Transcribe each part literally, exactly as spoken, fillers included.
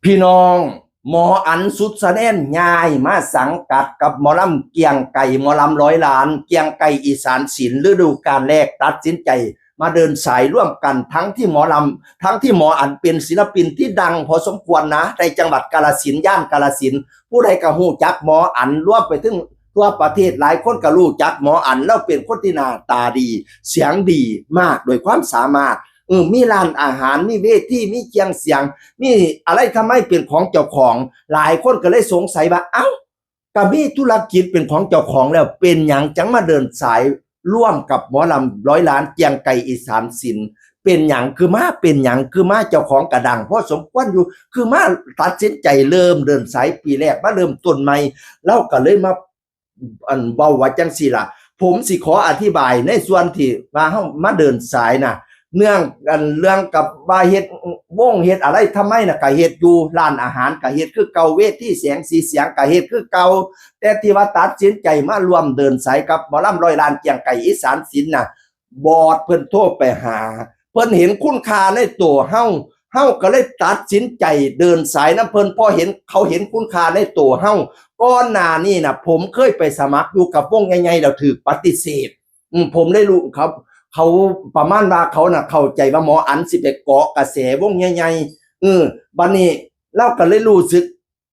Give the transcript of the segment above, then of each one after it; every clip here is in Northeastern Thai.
พี่น้อง หมออั๋นสุดสะแนนย้ายมาสังกัดกับหมอลำเกียงไก่ หมอลำร้อยล้านเกียงไก่อีสานศิลป์ ฤดูกาลแรกตัดสินใจมาเดินสายร่วมกัน ทั้งที่หมอลำ ทั้งที่หมออั๋นเป็นศิลปินที่ดังพอสมควรนะ ในจังหวัดกาฬสินธุ์ ย่านกาฬสินธุ์ ผู้ใดก็ฮู้จักหมออั๋น รวมไปถึงทั่วประเทศ หลายคนก็ฮู้จักหมออั๋น ลาวเป็นคนที่หน้าตาดี เสียงดีมาก ด้วยความสามารถ เออ มีร้านอาหาร มีเวที มีเครื่องเสียง มีอะไรทำไมเป็นของเจ้าของ หลายคนก็เลยสงสัยว่า เอ้า ก็มีธุรกิจเป็นของเจ้าของแล้ว เป็นหยังจั่งมาเดินสายร่วมกับหมอลำร้อยล้านเกียงไก่อีสานศิลป์ เป็นหยังคือมา เป็นหยังคือมา เจ้าของก็ดังพอสมควรอยู่ คือมาตัดสินใจเริ่มเดินสายปีแรก มาเริ่มต้นใหม่ ลาวก็เลยมา อันเว้าว่าจั่งซี้ล่ะ ผมสิขออธิบายในส่วนที่ว่าเฮามาเดินสายน่ะ เรื่อง อันเรื่องกับว่าเฮ็ดวงเฮ็ดอะไรทำไมน่ะ ก็เฮ็ดอยู่ ร้านอาหารก็เฮ็ดคือเก่า เวทีแสงสีเสียงก็เฮ็ดคือเก่า แต่ที่ว่าตัดสินใจมาร่วมเดินสายกับหมอลำร้อยล้านเกียงไก่อีสานศิลป์น่ะ บอสเพิ่นโทรไปหา เพิ่นเห็นคุณค่าในตัวเฮา เฮาก็เลยตัดสินใจเดินสายนำเพิ่น เพราะเห็น เขาเห็นคุณค่าในตัวเฮา ก่อนหน้านี้น่ะ ผมเคยไปสมัครอยู่กับวงใหญ่ๆ แล้วถูกปฏิเสธ อืม ผมได้รู้ เขา เขาประมาณว่าเขาน่ะเข้าใจว่าหมออั๋นสิไปเกาะกระแสวงใหญ่ๆ เออ บัดนี้ลาวก็เลยรู้สึก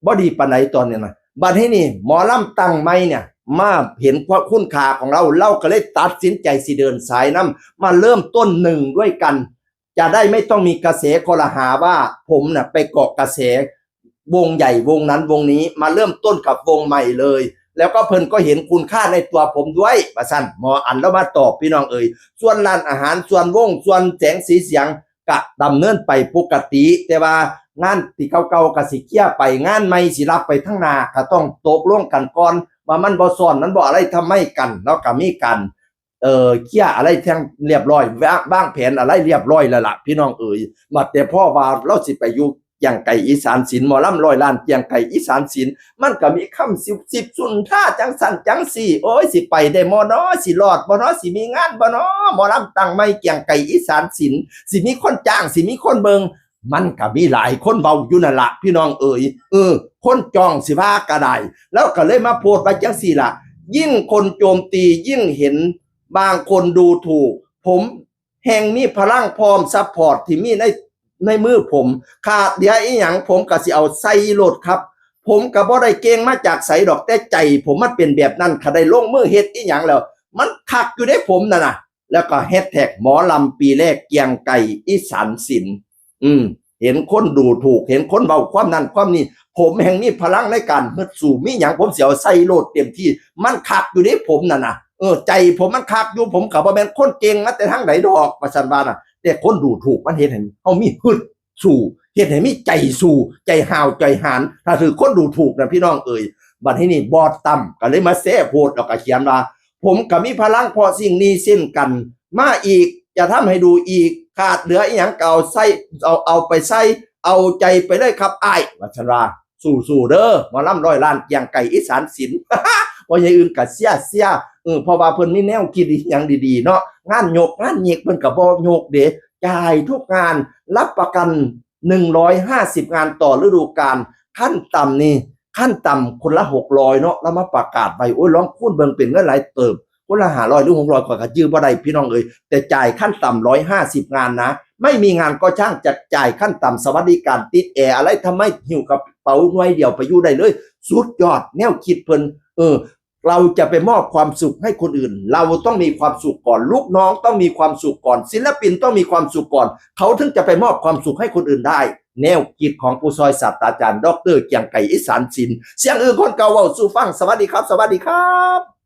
บ่ดีปานใดตอนนี้นะ บัดนี้นี่หมอลำตั้งใหม่เนี่ย มาเห็นความคุณค่าของลาว ลาวก็เลยตัดสินใจสิเดินสายนำ มาเริ่มต้นหนึ่งด้วยกัน จะได้ไม่ต้องมีกระแสคอรหาว่าผมน่ะไปเกาะกระแสวงใหญ่วงนั้นวงนี้ มาเริ่มต้นกับวงใหม่เลย แล้วก็เพิ่นก็เห็นคุณค่าในตัวผมด้วย ว่าซั่น หมออั๋นลาวมาตอบ พี่น้องเอ๋ย ส่วนร้านอาหาร ส่วนวง ส่วนแสงสีเสียง ก็ดำเนินไปปกติ แต่ว่างานที่เก่าๆ ก็สิเคลียร์ไป งานใหม่สิรับไปทางหน้า ก็ต้องตกลงกันก่อน ว่ามันบ่ซ้อน มันบ่อะไรทำไมกัน ลาวก็มีการ เอ่อ เคลียร์อะไรแท่งเรียบร้อย วาง วางแผนอะไรเรียบร้อยแล้วล่ะ พี่น้องเอ๋ย บัดแต่พอว่าลาวสิไปอยู่เกียงไก่อีสานศิลป์ หมอลำร้อยล้านเกียงไก่อีสานศิลป์ มันก็มีคำซุบซิบซุนทาจั่งซั้นจั่งซี้ โอ้ย สิไปได้บ่น้อ สิรอดบ่น้อ สิมีงานบ่น้อ หมอลำตั้งใหม่เกียงไก่อีสานศิลป์ สิมีคนจ้าง สิมีคนเบิ่ง มันก็มีหลายคนเว้าอยู่นั่นล่ะ พี่น้องเอ๋ย เออ คนจ้องสิว่าก็ได้ ลาวก็เลยมาโพสต์ไว้จั่งซี้ล่ะ ยิ่งคนโจมตียิ่งเห็น บางคนดูถูก ผมแฮ่งมีพลังพร้อมซัพพอร์ตที่มีใน ในมือผม ขาดเหลืออีหยังผมก็สิเอาใส่โลดครับ ผมก็บ่ได้เก่งมาจากไสดอก แต่ใจผมมันเป็นแบบนั้น คันได้ลงมือเฮ็ดอีหยังแล้ว มันคักอยู่เด้ผมนั่นน่ะ แล้วก็แฮชแท็กหมอลำปีแรกเกียงไก่อีสานศิลป์ อืม เห็นคนดูถูก เห็นคนเว้าความนั้นความนี้ ผมแฮ่งมีพลังในการฮึดสู้ มีหยังผมสิเอาใส่โลดเต็มที่ มันคักอยู่เด้ผมนั่นน่ะ เออ ใจผมมันคักอยู่ ผมก็บ่แม่นคนเก่งมาแต่ทางใดดอก ว่าซั่นว่าน่ะ แต่คนดูถูกมันเฮ็ดให้เฮามีฮึดสู้ เฮ็ดให้มีใจสู้ ใจห้าวใจหาญ ถ้าถืกคนดูถูกนะพี่น้องเอ๋ย บัดนี้นี่บอสตั้มก็เลยมาแซ่โพสต์ แล้วก็เขียนว่า ผมก็มีพลังเพราะสิ่งนี้เช่นกัน มาอีก จะทำให้ดูอีก ขาดเหลืออีหยังก็เอาใส่ เอา เอาไปใส่ เอาใจไปเลยครับอ้าย ว่าซั่นว่า สู้ๆ เด้อ หมอลำร้อยล้านเกียงไก่อีสานศิลป์ พ่อใหญ่อึ่งก็เชียร์ เชียร์ เออ เพราะว่าเพิ่นมีแนวคิดอีหยังดีๆ เนาะ งานยกงานเย็กเพิ่นก็บ่ยกเด้ จ่ายทุกงาน รับประกัน หนึ่งร้อยห้าสิบ งานต่อฤดูกาล ขั้นต่ำนี่ ขั้นต่ำคนละ หกร้อย เนาะ ลาวมาประกาศไว้ โอ้ย ลองคูณเบิ่งเป็นเงินหลายเติบ คนละ ห้าร้อย หรือ หกร้อย ข้อยก็จื่อบ่ได้พี่น้องเอ๋ย แต่จ่ายขั้นต่ำ ร้อยห้าสิบ งานนะ ไม่มีงานก็ช่าง จะจ่ายขั้นต่ำ สวัสดิการติดแอร์อะไร ทำไมหิ้วกระเป๋าหน่วยเดียวไปอยู่ได้เลย สุดยอดแนวคิดเพิ่น เออ เราจะไปมอบความสุขให้คนอื่น เราต้องมีความสุขก่อน ลูกน้องต้องมีความสุขก่อน ศิลปินต้องมีความสุขก่อน เขาถึงจะไปมอบความสุขให้คนอื่นได้ แนวคิดของผู้ช่วยศาสตราจารย์ ดอกเตอร์ เกียงไก่อีสานศิลป์ เสียงอึ่งคนเก่าเว้าสู่ฟัง สวัสดีครับ สวัสดีครับ